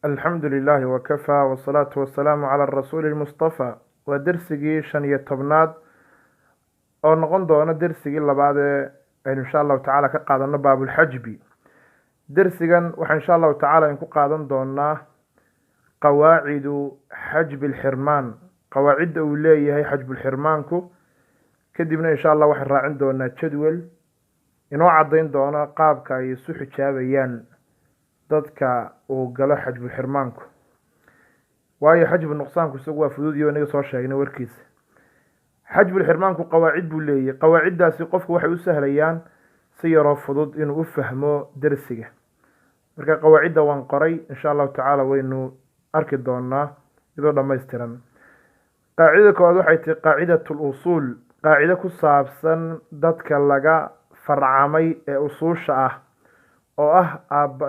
Alxamdu lilaahi wakafaa, wasalaatu wasalaamu cala rasuuli lmustafa. Waa dersigii 15aad oo noqon doona dersigii labaad ee aynu insha Allahu tacala ka qaadano baabulxajbi. Dersigan waxaa insha Allahu tacala aynu ku qaadan doonaa qawaacidu xajbi lxirmaan, qawaacidda uu leeyahay xajbulxirmaanku. Kadibna insha Allah waxaan raacin doonaa jadwal inoo caddayn doona qaabka ay isu xijaabayaan dadka uu galo xajbulxirmaanku, waayo xajbu nuqsaanku isagu waa fuduud iyo inaga soo sheegnay warkiisa. Xajbulxirmaanku qawaacid buu leeyahay. Qawaaciddaasi qofku waxay u sahlayaan si yaroo fudud inuu u fahmo dersiga. Marka qawaacidda waan qoray, insha Allahu tacaala waynu arki doonaa iyadoo dhammaystiran. Qaacidada koowaad waxay tahi qaacidat lusuul, qaacido ku saabsan dadka laga farcamay ee usuusha ah, oo ah aab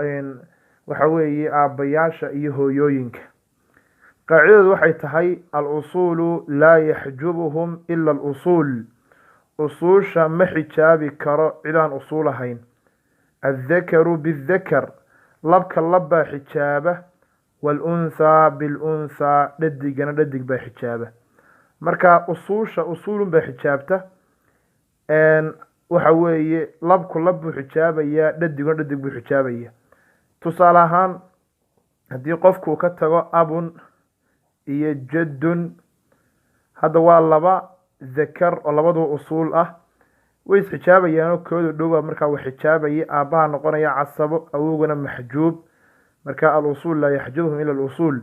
waxa weeye aabbayaasha iyo hooyooyinka. Qaacidadu waxay tahay: al-usuulu laa yaxjubuhum ila alusuul, usuusha ma xijaabi karo cidaan usuul ahayn. Addakaru bildakar, labka lab baa xijaaba, walunthaa bilunthaa, dhadigana dhadig baa xijaaba. Marka usuusha usuulun baa xijaabta. Waxa weeye labku lab buu xijaabayaa, dhadiguna dhadig buu xijaabaya. Tusaale ahaan, haddii qofku ka tago abun iyo jaddun, hadda waa laba dakar oo labaduba usuul ah, way isxijaabayaanoo kooda dhowba markaa wax xijaabaya. Aabbaha noqonaya casabo, awowgana maxjuub. Marka al-usuul laa yaxjubuhum ila alusuul.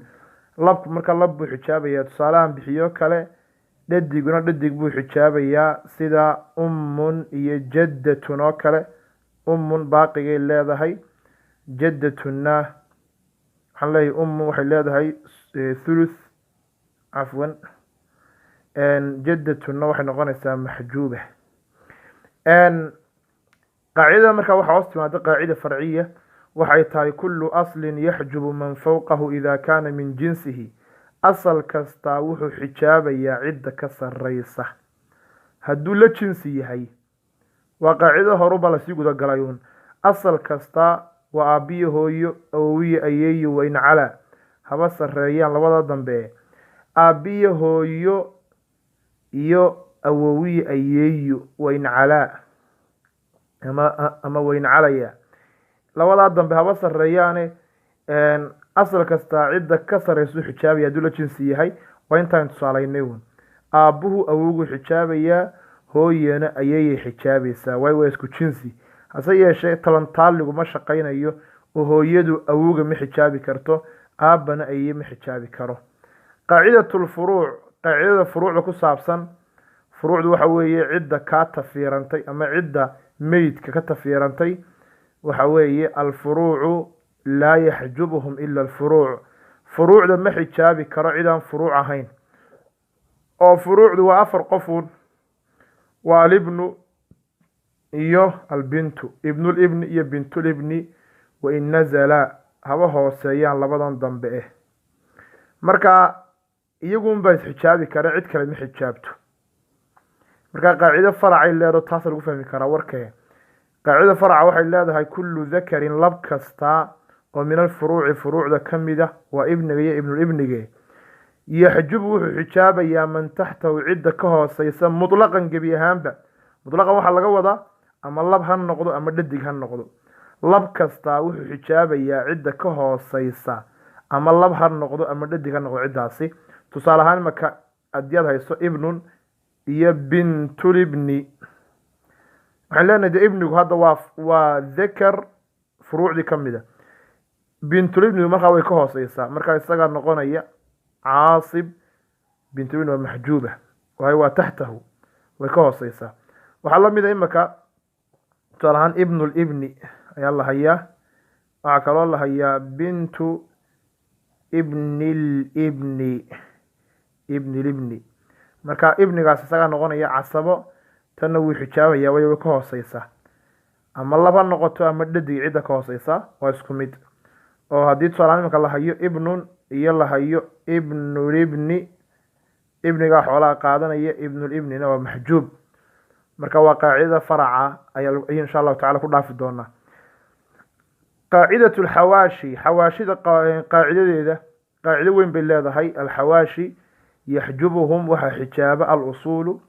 Labku marka lab buu xijaabaya, tusaalahan bixiyo kale. Dhadiguna dhadig buu xijaabayaa, sida ummun iyo jaddatun oo kale. Ummun baaqigay leedahay, jaddatunna, waxaan leeyahay ummun waxay leedahay thuluth, cafwan, jaddatunna waxay noqonaysaa maxjuuba. Qaacidada markaa waxaa hoos timaada qaacida farciya, waxay tahay: kullu aslin yaxjubu man fawqahu ida kaana min jinsihi. Asal kastaa wuxuu xijaabayaa cidda ka sarreysa hadduu la jinsi yahay. Waa qaacidada horuba lasii gudagalayuun. Asal kastaa waa aabbiyo hooyo, awowiye ayeeyo, wain calaa, haba sarreeyaan labada dambe. Aabbiyo hooyo iyo awowiye ayeeyo, wain calaa ama wain calaya, labadaa dambe haba sarreeyaane, asal kastaa cidda ka sarreysuu xijaabaya hadduu la jinsi yahay. Waa intaan tusaalaynay uun. Aabbuhu awowguu xijaabayaa, hooyana ayeeyay xijaabaysaa, waayo waa isku jinsi. Hase yeeshee talantaaligu ma shaqaynayo, oo hooyadu awowga ma xijaabi karto, aabbana ayeye ma xijaabi karo. Qaacidatulfuruuc, qaacidada furuucda ku saabsan. Furuucdu waxa weeye cidda kaa tafiirantay ama cidda meydka ka tafiirantay. Waxa weeye: alfuruucu laa yaxjubuhum ila alfuruuc. Furuucda ma xijaabi karo cidaan furuuc ahayn, oo furuucdu waa afar qofuun: waa alibnu iyo albintu, ibnulibni iyo bintulibni, wain nazala, haba hooseeyaan labadan dambe eh. Marka iyagunbaa isxijaabi kara, cid kale ma xijaabto. Marka qaacido faracay leedo, taasa lagu fahmi karaa warkee. Qaacidada faraca waxay leedahay: kullu dakarin, lab kasta oo min alfuruuci, furuucda ka mida, waa ibniga iyo ibnulibnige, yaxjubu, wuxuu xijaabayaa, man taxtahu, cidda ka hooseysa, mutlaqan, gebi ahaanba. Mutlaqan waxaa laga wadaa ama lab ha noqdo ama dhadig ha noqdo. Lab kastaa wuxuu xijaabayaa cidda ka hooseysa, ama lab ha noqdo ama dhadig ha noqdo ciddaasi. Tusaale ahaan, imaka haddii aad hayso ibnun iyo bintulibni, waxaan leenahay de ibnigu hadda waa dakar furuucdii ka mida, bintulibnigu markaa way ka hooseysaa. Markaa isagaa noqonaya caasib, bintulibni waa maxjuuba, waayo waa taxtahu, way ka hooseysaa. Waxaa la mida imaka tusaale ahaan ibnulibni ayaa la hayaa, waxaa kaloo la hayaa bintu ibnilibni, ibnilibni. Marka ibnigaas isagaa noqonaya casabo, tanna wuu xijaabaya, way ka hooseysaa. Ama laba noqoto ama dhadig, cidda ka hooseysa waa isku mid. Oo haddii tusaale imika la hayo ibnun iyo la hayo ibnulibni, ibnigaa xoolaha qaadanaya, ibnulibnina waa maxjuub. Marka waa qaacidada faraca ayaa insha Allahu tacala ku dhaafi doonaa. Qaacidatu alxawaashi, xawaashida qaacidadeeda qaacido weyn bay leedahay. Alxawaashi yaxjubuhum, waxaa xijaaba alusuulu,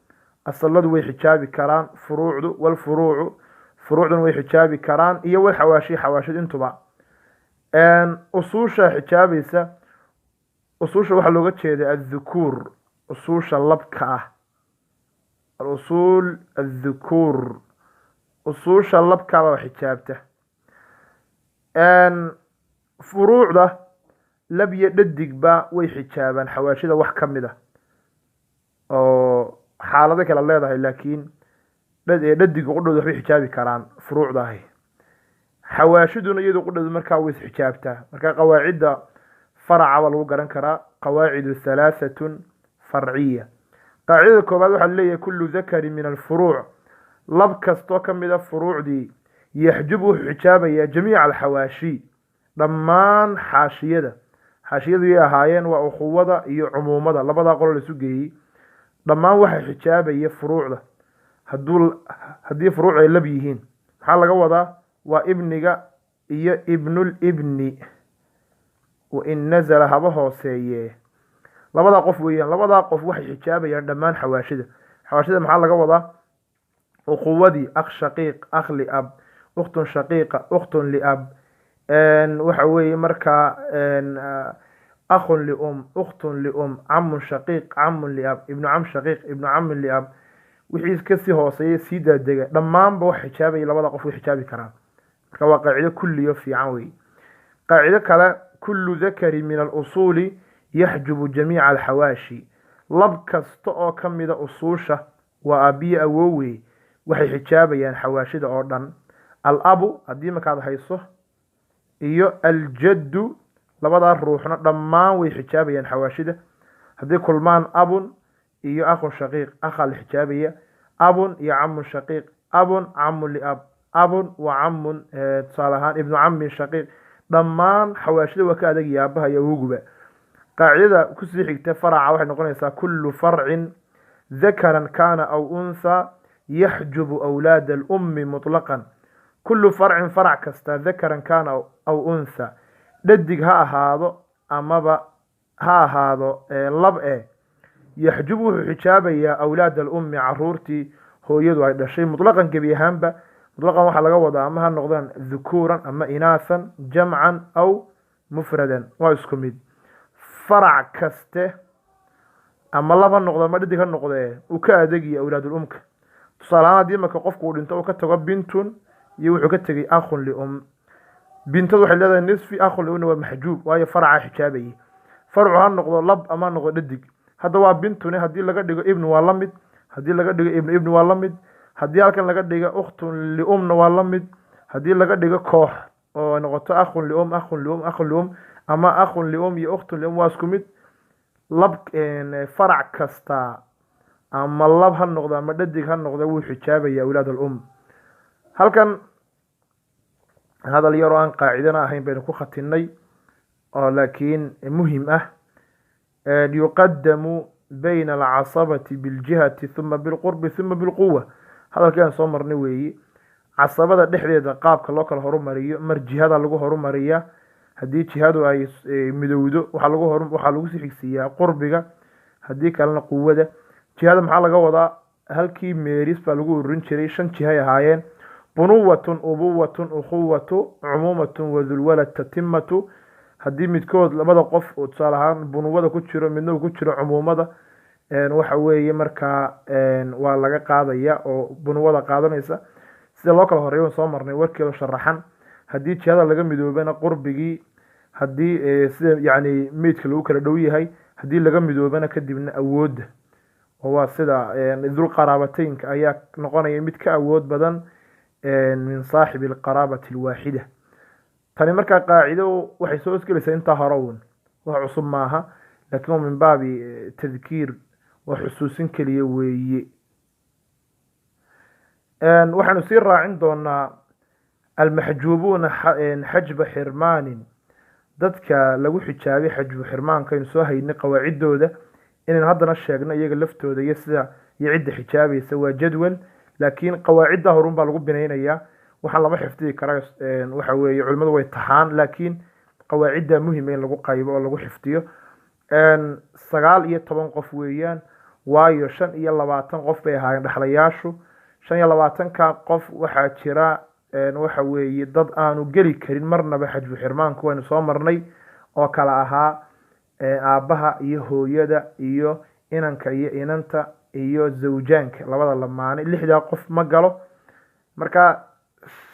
asaladu way xijaabi karaan, furuucdu walfuruucu, furuucduna way xijaabi karaan, iyo walxawaashi, xawaashidu intuba. Usuusha xijaabaysa, usuusha waxaa looga jeeda adhukuur, usuusha labka ah, alusuul adhukuur, usuusha labkaabaa xijaabta. Furuucda lab iyo dhadigba way xijaabaan xawaashida wax ka mid a oo xaalado kale leedahay, laakiin dhadiga qudhooda waxbay xijaabi karaan furuucda ahi. Xawaashiduna iyadu qudhooda markaa way isxijaabtaa. Marka qawaacidda faraca baa lagu garan karaa, qawaacidu halaahatun farciya. Qaacidada koobaad waxaa leeyahay kullu dakari min alfuruuc, lab kastoo ka mid a furuucdii, yaxjubu, wuxuu xijaabayaa jamiica alxawaashi, dhammaan xaashiyada. Xaashiyadu yay ahaayeen? Waa ukhuwada iyo cumuumada, labadaa qolo laisu geeyey. Dhammaan waxaa xijaabaya furuucda haddii furuuc ay lab yihiin. Maxaa laga wadaa? Waa ibniga iyo ibnulibni, wa in nazala, haba hooseeye. Labadaa qof weeyaan. Labadaa qof waxay xijaabayaan dhammaan xawaashida. Xawaashida maxaa laga wadaa? Ukhuwadii, akh shaqiiq, akh liab, ukhtun shaqiiqa, ukhtun liab, waxa weeye markaa akhun lium, ukhtun lium, camun shaqiiq, camun liab, ibnu cam shaqiiq, ibnu camin liab, wixii kasii hooseeya sii daadega, dhammaanba wax xijaabaya labada qof way xijaabi karaan. Marka waa qaacido kulliyo fiican wey. Qaacido kale, kullu dakari min alusuuli yaxjubu jamiica alxawaashi, lab kasta oo ka mida usuusha, waa aabiye awowey, waxay xijaabayaan xawaashida oo dhan. Alabu haddii markaad hayso iyo aljaddu, labadaa ruuxna dhammaan way xijaabayaan xawaashida. Haddii kulmaan abun iyo akhun shaqiiq, akhaa la xijaabaya, abun iyo camun shaqiiq, abun camun liab, abun wa camun, tusaale ahaan ibnu camin shaqiiq, dhammaan xawaashida waa ka adagaya aabaha iyo awowguba. Qaacidada kusii xigta faraca waxay noqonaysaa kullu farcin dakaran kana aw unthaa yaxjubu awlaada alummi muطlaqan. Kullu farcin, farac kasta, dakaran kana aw unthaa, dhadig ha ahaado amaba ha ahaado lab e, yaxjubu, wuxuu xijaabayaa awlaad alummi, caruurtii hooyadu ay dhashay, mutlaqan, gebi ahaanba. Mutlaqan waxaa laga wadaa ama ha noqdaan dhukuuran ama inaasan, jamcan aw mufradan, waa isku mid. Farac kaste ama lab ha noqdo ama dhadig ha noqdee, uu ka adeegaya awlaadul umka. Tusaale ahaan, haddii marka qofku uu dhinto, uu ka tago bintun iyo wuxuu ka tegay akhun lium, bintadu waxay leedahay nisfi, akhun liumna waa maxjuub, waayo faraca xijaabayay. Farcu ha noqdo lab ama ha noqdo dhadig. Hadda waa bintune, haddii laga dhigo ibnu waa la mid, haddii laga dhigo ibnu ibnu waa la mid, haddii halkan laga dhigo ukhtun liumna waa la mid, haddii laga dhigo koox oo noqoto akhun lium, akhun lium, akhun lium, ama akhun lium iyo ukhtun lium, waa isku mid. Lab farac kasta ama lab ha noqdo ama dhadig ha noqdo, wuu xijaabaya awlaad alum. Halkan hadal yaroo aan qaacidana ahayn baynu ku khatinay oo laakiin muhim ah: yuqadamu bayna alcasabati biاljihati thuma bilqurbi thuma bilquwa. Hadalkii aan soo marnay weeyi. Casabada dhexdeeda qaabka loo kala horumariyo, mar jihada lagu horumariyaa, haddii jihadu ay midowdo waxaa lagu sii xigsiiyaa qurbiga, haddii kalena quwada. Jihada maxaa laga wadaa? Halkii meeris baa lagu ururin jiray, shan jihay ahaayeen: bunuwatun, ubuwatun, ukhuwatu, cumuumatun, wadulwalad tatimatu. Haddii midkood labada qof oo tusaale ahaan bunuwada ku jiro, midna uu ku jiro cumuumada, waxa weeye markaa waa laga qaadaya oo bunuwada qaadanaysa. Sida loo kala horeeyo waan soo marnay warkeeda sharaxan. Haddii jihada laga midoobana qurbigii, haddii sida yacni meydka lagu kala dhow yahay haddii laga midoobana, kadibna awoodda, oo waa sida dul qaraabateynka ayaa noqonaya mid ka awood badan min saaxibi alqaraabati alwaaxida. Tani markaa qaacido waxay soo osgelaysaa intaa hore uun, wax cusub maaha, laakiin waa min baabi tadkiir, waa xusuusin keliya weeye. Waxaanu sii raacin doonaa almaxjuubuuna xajba xirmaanin, dadka lagu xijaabay xajbu xirmaankaynu soo haynay qawaaciddooda, inaynu haddana sheegno iyaga laftooda iyo sida iyo cidda xijaabaysa. Waa jadwal, laakiin qawaacidda horun baa lagu binaynayaa. Waxaan lama xifdiyi kara, waxa weeye culimadu way taxaan, laakiin qawaacidda muhima in lagu qaybo oo lagu xifdiyo. 19 qof weeyaan, waayo 25 qof bay ahaayeen dhexlayaashu. 25-ka qof waxaa jira waxa weeye dad aanu geli karin marnaba xajbu xirmaanku, waynu soo marnay, oo kala ahaa aabbaha iyo hooyada iyo inanka iyo inanta iyo zawjaanka, labada lamaane. 6daa qof ma galo. Marka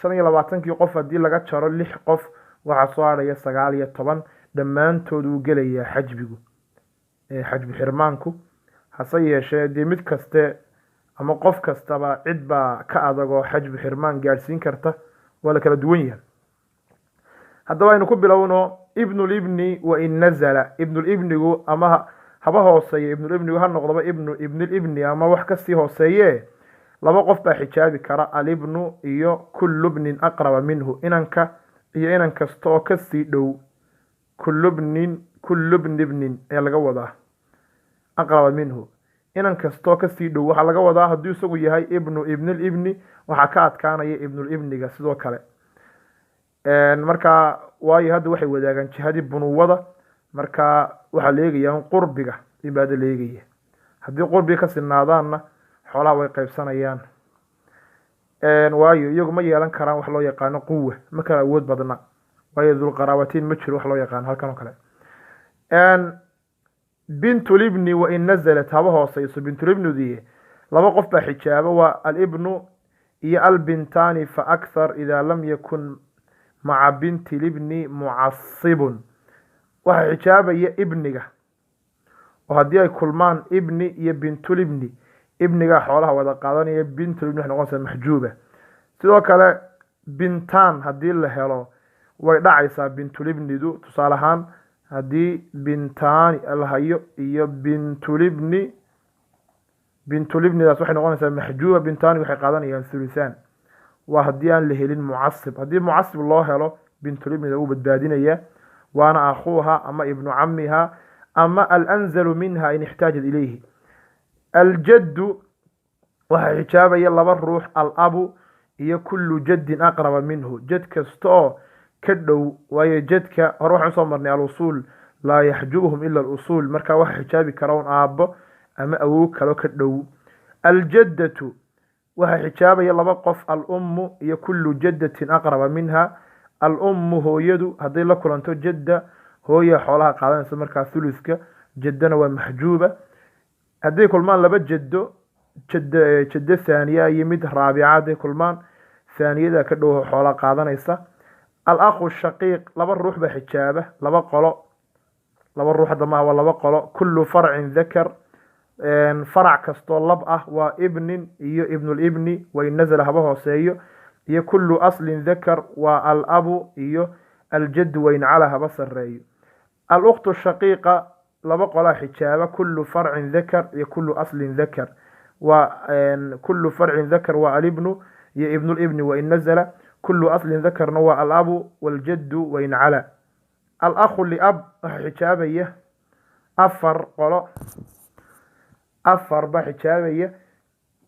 25-kii qof haddii laga jaro 6 qof, waxaa soo hadhaya 19. Dhammaantood wuu gelayaa xajbigu, xajbu xirmaanku. Hase yeeshee dee mid kaste ama qof kastaba cid baa ka adag oo xajbu xirmaan gaadhsiin karta, waa la kala duwan yahay. Haddaba aynu ku bilowno ibnulibni wain nazala. Ibnulibnigu ama haba hooseeyo, ibnulibnigu ha noqdoba ibnu ibnilibni ama wax kasii hooseeye, laba qof baa xijaabi kara: alibnu iyo kullu bnin aqraba minhu, inanka iyo inan kasta oo kasii dhow. Kullu bnin, kullu bni bnin ayaa laga wadaa aqraba minhu, inan kastoo kasii dhow. Waxaa laga wadaa hadduu isagu yahay ibnu ibnilibni, waxaa ka adkaanaya ibnulibniga sidoo kale. Marka waayo hadda waxay wadaagaan jihadii bunuwada. Marka waxaa la eegayaa in qurbiga ibaado la eegaya. Haddii qurbiga ka sinaadaanna xoolaha way qaybsanayaan, waayo iyagu ma yeelan karaan wax loo yaqaano quwa, ma kala awood badna, waayo dulqaraabatiin ma jiro wax loo yaqaano halkan oo kale. Bintulibni wain nazalat, haba hooseyso bintulibnidii, laba qof baa xijaaba: waa alibnu iyo albintaani fa akthar ida lam yakun maca binti libni mucasibun. Waxaa xijaabaya ibniga, oo haddii ay kulmaan ibni iyo bintulibni, ibnigaa xoolaha wada qaadanaya, bintulibni waxay noqonaysaa maxjuuba. Sidoo kale bintaan haddii la helo way dhacaysaa bintulibnidu. Tusaale ahaan haddii bintaani la hayo iyo bintulibni, bintulibnidaas waxay noqonaysaa maxjuuba, bintaani waxay qaadanayaan thuluthaan. Waa haddii aan la helin mucasib. Haddii mucasib loo helo bintulibnida wuu badbaadinaya, waana akhuuha ama ibnu camiha ama alanzalu minha in ixtaajat ilayhi. Aljaddu waxaa xijaabaya laba ruux: alabu iyo kullu jaddin aqraba minhu, jad kasta oo ka dhow. Waayo jadka hore waxaan usoo marnay alusuul laa yaxjubuhum ila alusuul. Marka waxa xijaabi kara un aabbo ama awow kalo ka dhow. Aljaddatu waxaa xijaabaya laba qof: alummu iyo kullu jaddatin aqraba minha. Alummu hooyadu hadday la kulanto jadda, hooya xoolaha qaadanaysa markaa thuluthka, jaddana waa maxjuuba. Hadday kulmaan laba jaddo, jaddo thaaniya iyo mid raabica hadday kulmaan, thaaniyada ka dhow xoolaha qaadanaysa. Alakhu shaqiiq laba ruux baa xijaaba, laba qolo, laba ruux hadda maaha, waa laba qolo. Kullu farcin dakar, farac kastoo lab ah, waa ibnin iyo ibnulibni wain nazala, haba hooseeyo, iyo kullu aslin dakar, waa alabu iyo aljaddu wain cala, haba sareeyo. Alukhtu shaqiiqa laba qolaa xijaaba: kullu farcin dakar iyo kullu aslin dakar. Waa kullu farcin dakar waa alibnu iyo ibnulibni wain nazala, kullu aslin dakarna waa alabu waljaddu wain cala. Alakhu liab waxaa xijaabaya afar qolo, afar baa xijaabaya: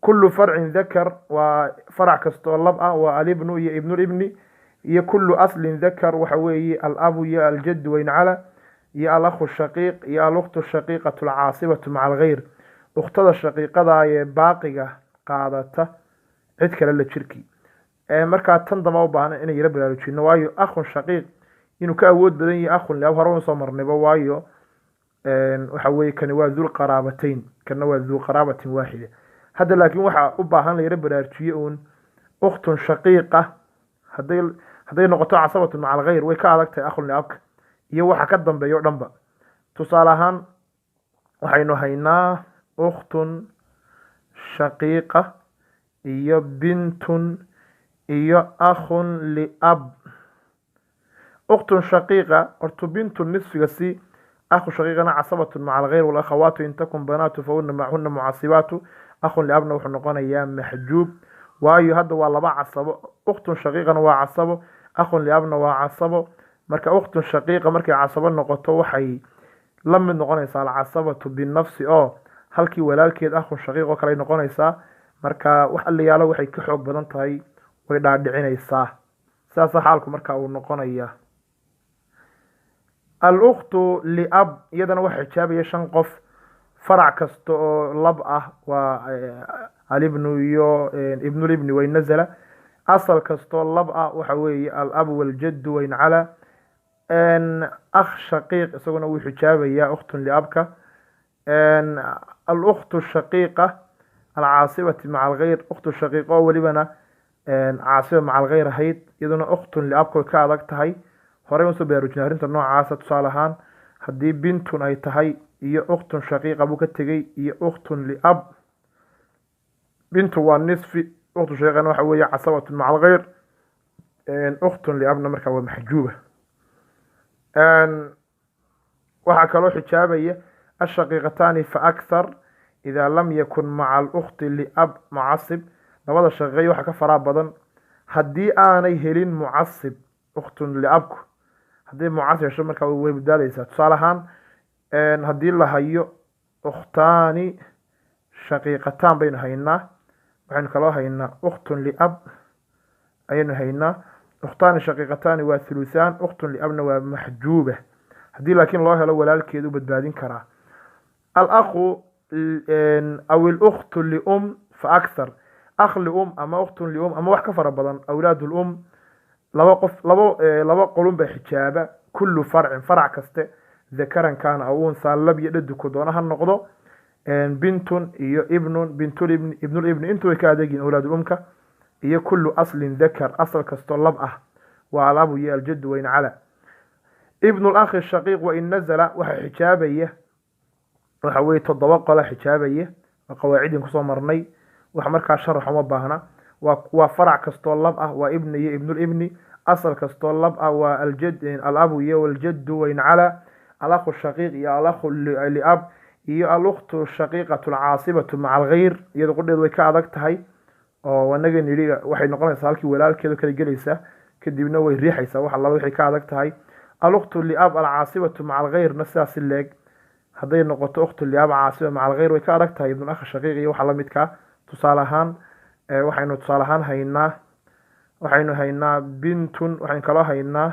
kullu farcin dakar waa farac kastoo lab ah, waa alibnu iyo ibnulibni, iyo kullu aslin dakar waxa weeye alabu iyo aljaddu wain cala, iyo alakhu shaqiiq iyo alukhtu shaqiiqatu alcaasibatu maca alghayr, ukhtada shaqiiqada ee baaqiga qaadata cid kale la jirkii. Markaa tan damba u baahna inay yara baraarujino, waayo akhun shaqiiq inuu ka awood badan yahay akhun liab hore waan soo marnayba. Waayo waxa weeye kani waa dul qaraabatayn, kana waa duu qaraabatin waaxida hadda. Laakiin waxaa u baahan la yara baraarujiye uun ukhtun shaqiiqa hadday noqoto casabatun maca alghayr, way ka adag tahay akhun liabka iyo waxa ka dambeeya o dhanba. Tusaale ahaan waxaynu haynaa ukhtun shaqiiqa iyo bintun iyo akhun liab. Ukhtun shaqiiqa hortu bintun nisfiga si, akhu shaqiiqana casabatun maca alghayr, walakhawaatu in takun banaatu fahuna macahuna mucasibaatu. Akhun liabna wuxuu noqonayaa maxjuub, waayo hadda waa laba casabo: ukhtun shaqiiqana waa casabo, akhun liabna waa casabo. Marka ukhtun shaqiiqa markay casabo noqoto waxay la mid noqonaysaa alcasabatu binafsi, oo halkii walaalkeed akhun shaqiiq oo kale ay noqonaysaa. Marka wax allayaalo waxay ka xoog badan tahay Way dhaadhicinaysaa. Sidaasa xaalku markaa uu noqonaya. Al-ukhtu liab iyadana waxa xijaabaya shan qof. Farac kasta oo lab ah waa alibnu iyo ibnulibni wain nazala. Asal kastoo lab ah waxa weeye alabu waljaddu wain cala. Akh shaqiiq isaguna wuu xijaabayaa ukhtun liabka. Alukhtu shaqiiqa alcaasibati maca alghayr, ukhtu shaqiiq oo welibana caasiba maca alghayr ahayd, iyaduna ukhtun liabka way ka adag tahay. Horey usoo baraarujinay arrinta noocaasa. Tusaale ahaan, haddii bintun ay tahay iyo ukhtun shaqiiqa buu ka tegey iyo ukhtun liab, bintu waa nisfi, ukhtu shaqiiqana waxa weeye casabatun maca alghayr, ukhtun liabna markaa waa maxjuuba. Waxaa kaloo xijaabaya ashaqiiqataani fa akthar idaa lam yakun maca alukhti liab mucasib. Labada shaqiiqay waxa ka faraa badan haddii aanay helin mucasib. Ukhtun liabku haddii mucasib hesho, markaa way badbaadaysaa. Tusaale ahaan, haddii la hayo ukhtaani shaqiiqataan baynu haynaa, waxaynu kaloo haynaa ukhtun liab ayaynu haynaa. Ukhtaani shaqiiqataani waa thuluthaan, ukhtun liabna waa maxjuuba. Haddii laakiin loo helo walaalkeed, u badbaadin karaa. Alakhu aw ilukhtu lium fa akthar, akh lium ama ukhtun lium ama wax ka fara badan, awlaad lum, laba qof, laba qolun baa xijaaba. Kullu farcin, farac kaste, dakaran kaana aw unsaa, lab iyo dhadiku doona ha noqdo, bintun iyo ibnun, bintulibni, ibnulibni, intu way ka adeegyihin awlaadulumka. Iyo kullu aslin dakar, asal kastoo lab ah, waa alabu iyo aljaddu wain cala. Ibnu lakhi shaqiiq wain nazala waxaa xijaabaya waxa weye toddoba qola xijaabaya. Waa qawaacidin kusoo marnay, wax markaa sharax uma baahna. Waa farac kastoo lab ah, waa ibni iyo ibnulibni. Asal kastoo lab ah waa aljad, alabu iyo waljaddu wain cala, alakhu shaqiiq iyo alakhu liab iyo alukhtu shaqiiqatu alcaasibatu maca alghayr. Iyada qudheedu way ka adag tahay oo anaga nidhi waxay noqonaysaa halkii walaalkeedu kala gelaysaa, kadibna way riixaysaa wax allaba waxay ka adag tahay. Alukhtu liab alcaasibatu maca alghayrna sidaasi leeg, hadday noqoto ukhtu liab caasiba maca alghayr, way ka adag tahay ibnul akh shaqiiq iyo waxa la midkaa. Tusaale ahaan, waxaynu tusaale ahaan haynaa, waxaynu haynaa bintun, waxaynu kaloo haynaa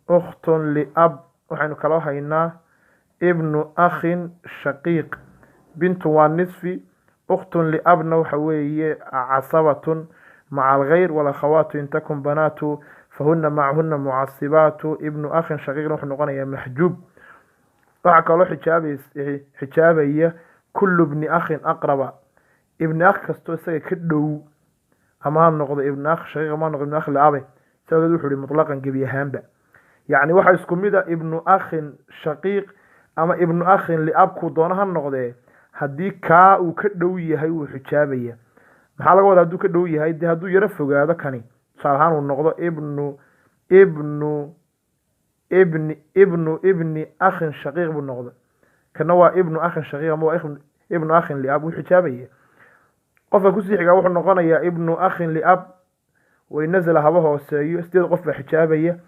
ukhtun liab, waxaynu kaloo haynaa ibnu akhin shaqiiq. Bintun waa nisfi, ukhtun liabna waxa weeye casabatun maca alghayr. Walakhawaatu in takun banaatu fahuna macahuna mucasibaatu. Ibnu akhin shaqiiqna wuxuu noqonayaa maxjuub. Waxaa kaloo xijaabaya kullu bni akhin aqraba, ibni akh kastoo isaga ka dhow, ama ha noqdo ibni akh shaqiiq ama ha noqdo ibni akh liabe. Sabageed wuxuu ihi mutlaqan, gebi ahaanba, yacni waxa isku mid a ibnu akhin shaqiiq ama ibnu akhin liabku doono ha noqdee, haddii kaa uu ka dhow yahay wuu xijaabaya. Maxaa laga wadaa hadduu ka dhow yahay? Dee hadduu yaro fogaado kani, tusaale ahaan uu noqdo ibnu ibnu ibni ibnu ibni akhin shaqiiq buu noqday, kana waa ibnu akhin shaqiiq ama waa ibnu akhin liab, wuu xijaabaya. Qofka kusii xigaa wuxuu noqonayaa ibnu akhin liab way nazala, haba hooseeyo. Sideed qof baa xijaabaya.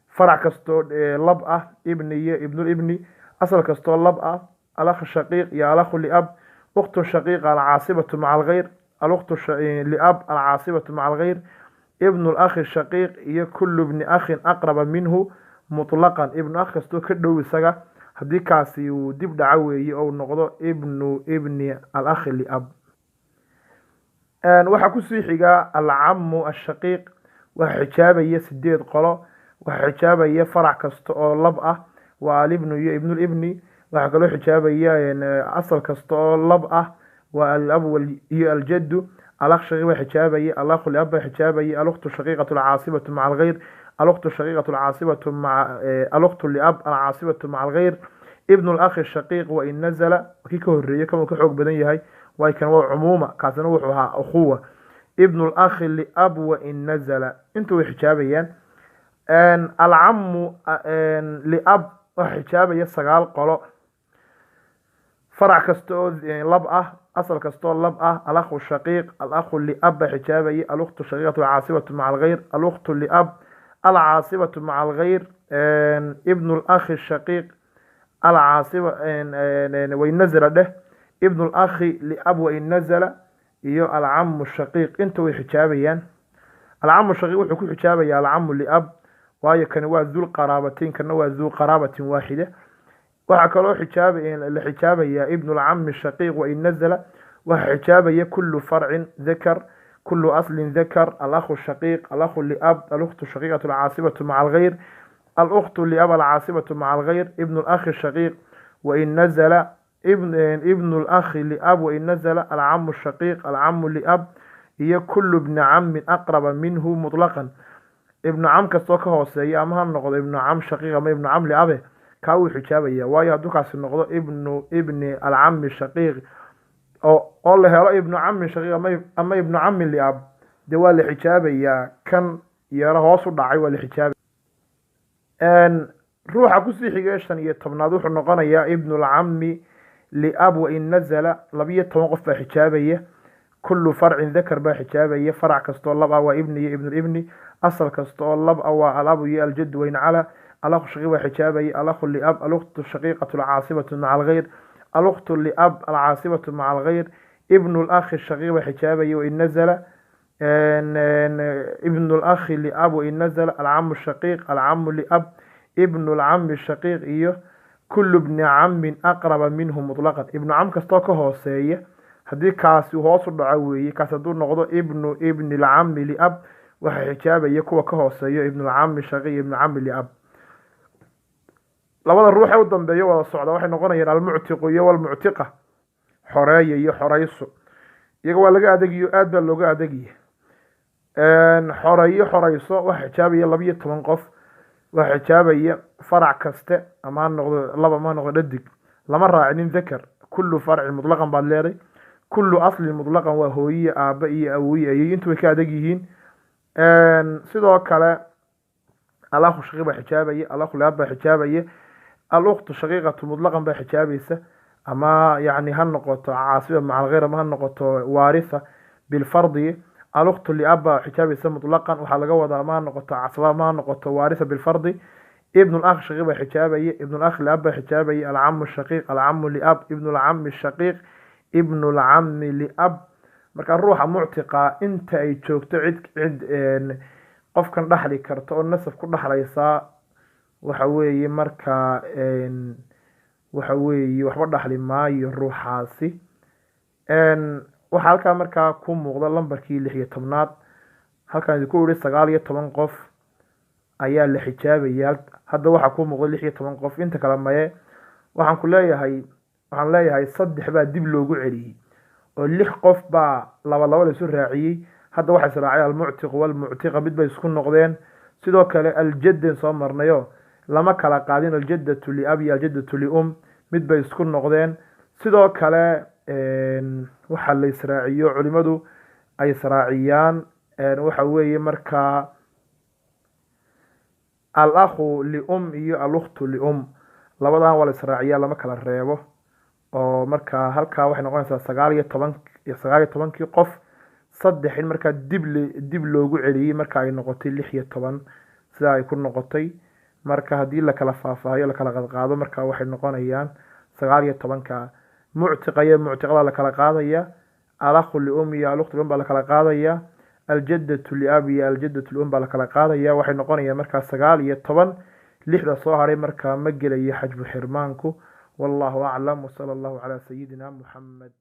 Farac kastoo lab ah, ibni iyo ibnulibni, asal kastoo lab ah, alakh shaqiiq iyo alakhu liab, ukhtun shaqiiqa alcaasibatu maca alghayr, alukhtu liab alcaasibatu maca alghayr, ibnu lakhi shaqiiq iyo kullu bni akhin aqraba minhu mutlaqan, ibnu akh kastoo ka dhow isaga, haddii kaasi uu dib dhaco weeye oo uu noqdo ibnu ibni alakhi liab. Waxaa kusii xigaa alcamu ashaqiiq, waxaa xijaabaya sideed qolo. Waxaa xijaabaya farac kasta oo lab ah, waa alibnu iyo ibnulibni. Waxaa kaloo xijaabaya asal kasta oo lab ah, waa alab iyo aljaddu. Alakh shaqiiq baa xijaabaya, alakhu liab baa xijaabaya, alukhtu shaqiiqatu alcaasibatu maca alghayr, alukhtu shaqiiqatu alcaasibatu maca alukhtu liab alcaasibatu maca alghayr, ibnu lakhi shaqiiq wain nazala. Kii ka horeeyey kan uu ka xoog badan yahay, waay kan waa cumuuma, kaasina wuxuu ahaa ukhuwa. Ibnu lakhi liab wain nazala, intu way xijaabayaan. Alcamu liab waxaa xijaabaya sagaal qolo. Farac kasta oo lab ah, asal kasta oo lab ah, alakhu shaqiiq, alakhu liab baa xijaabaya, alukhtu shaqiiqatu alcaasibatu maca alghayr, alukhtu liab alcaasibatu maca alghayr, ibnu lakhi shaqiiq alcaasiba wain nazala dheh, ibnu lakhi liab wain nazala iyo alcamu shaqiiq, inta way xijaabayaan. Alcamu shaqiiq wuxuu ku xijaabaya alcamu liab, waayo kani waa dul qaraabateyn, kana waa duu qaraabatin waaxida. Waxaa kaloo xijaab la xijaabaya ibnu lcami shaqiiq wain nazala. Waxaa xijaabaya kulu farcin dakar, kulu aslin dakar, alakhu shaqiiq, alakhu liab, alukhtu shaqiiqatu alcaasibatu maca alghayr, alukhtu liab alcaasibatu maca alghayr, ibnu lakhi shaqiiq wain nazala, ibnu lakhi liab wain nazala, alcamu shaqiiq, alcamu liab, iyo kulu bni camin aqraba minhu muطlaqan. Ibnu cam kastoo ka hooseeya, ama ha noqdo ibnu cam shaqiiq ama ibnu cam liabe, kaa wuu xijaabaya. Waayo, hadduu kaasi noqdo ibnu ibni alcami shaqiiq oo la helo ibnu camin shaqiiq ama ibnu camin liab, dee waa la xijaabayaa. Kan yaro hoos u dhacay waa la xijaabaya. Ruuxa kusii xigay 15aad wuxuu noqonayaa ibnulcami liab wain nazala. 12 qof baa xijaabaya. Kulu farcin dakar baa xijaabaya. Farac kastoo lab ah waa ibni iyo ibnulibni. Asal kasta oo lab ah waa alabu iyo aljadu wain cala. Alakhu shaqiiq baa xijaabaya, alakhu liab, alukhtu shaqiiqatu alcaasibatu maca alghayr, alukhtu liab alcaasibatu maca alghayr, ibnu lakhi shaqiiq baa xijaabaya wain nazala, ibnu lakhi liab wain nazala, alcamu shaqiiq, alcamu liab, ibnu lcami shaqiiq, iyo kulu bni camin aqraba minhu muطlaqan. Ibnu cam kastoo ka hooseeya, haddii kaasi hoos u dhaco weeye, kaas hadduu noqdo ibnu ibni lcami liab, waxaa xijaabaya kuwa ka hooseeyo, ibnulcami shaqiiq, ibnu cami liab. Labada ruux ee u dambeeya wada socda waxay noqonayaan almuctiqu iyo walmuctiqa, xoreeya iyo xoreyso. Iyaga waa laga adegiyo, aad baa looga adegiya. Xoreeyo, xoreyso waxaa xijaabaya 12 qof. Waxaa xijaabaya farac kaste, ama ha noqdo laba ama ha noqdo dhadig, lama raacinin dakar. Kullu farcin mutlaqan baad leeday, kullu aslin mutlaqan, waa hooyiye, aabbe iyo awooye, ayay intu way ka adag yihiin. Sidoo kale alakhu shaqiiq baa xijaabaya, alakhu liab baa xijaabaya, alukhtu shaqiiqatu mutlaqan baa xijaabaysa, ama yani ha noqoto caasiba maca alghayr ama ha noqoto waaritha bilfardi. Alukhtu liab baa xijaabaysa mutlaqan, waxaa laga wadaa ama ha noqoto casba ama ha noqoto waaritha bilfardi. Ibnu lakh shaqiiq baa xijaabaya, ibnu lakh liab baa xijaabaya, alcamu shaqiiq, alcamu liab, ibnu lcami shaqiiq, ibnu lcami liab. Marka ruuxa muctiqa inta ay joogto cid qofkan dhaxli karta oo nasab ku dhaxlaysaa, waxa weeye marka waxa weeye waxba dhaxli maayo ruuxaasi. Waxaa halkaa markaa ku muuqda lambarkii 16aad. Halkaan idinku ihi 19 qof ayaa la xijaabaya, hadda waxaa ku muuqda 16 qof. Inta kale maye, waxaan ku leeyahay, waxaan leeyahay saddex baa dib loogu celiyey oo lix qof baa laba laba la isu raaciyey. Hadda waxaa israacay almuctiqu walmuctiqa, mid bay isku noqdeen. Sidoo kale aljadden soo marnayo, lama kala qaadin aljaddatu liab iyo aljaddatu lium, mid bay isku noqdeen. Sidoo kale waxaa la israaciyo, culimadu ay israaciyaan, waxa weeye markaa alakhu lium iyo alukhtu lium, labadan waa la israaciyaa, lama kala reebo. Oo markaa halkaa waxay noqonaysaa 19, 19kii qof saddex in markaa dib loogu celiyey, marka ay noqotay 16, sidaa ay ku noqotay. Marka haddii lakala faahfaahiyo, lakala qadqaado, marka waxay noqonayaan 19ka muctiqa iyo muctiqada lakala qaadaya, alakhu lium iyo alukhtu lium baa lakala qaadaya, aljaddatu liab iyo aljaddatu lium baa lakala qaadaya. Waxay noqonayaan markaa 19. Lixda soo haray markaa ma gelayo xajbu xirmaanku. Wallahu aclam, wsala allahu calaa sayidina Muxamed.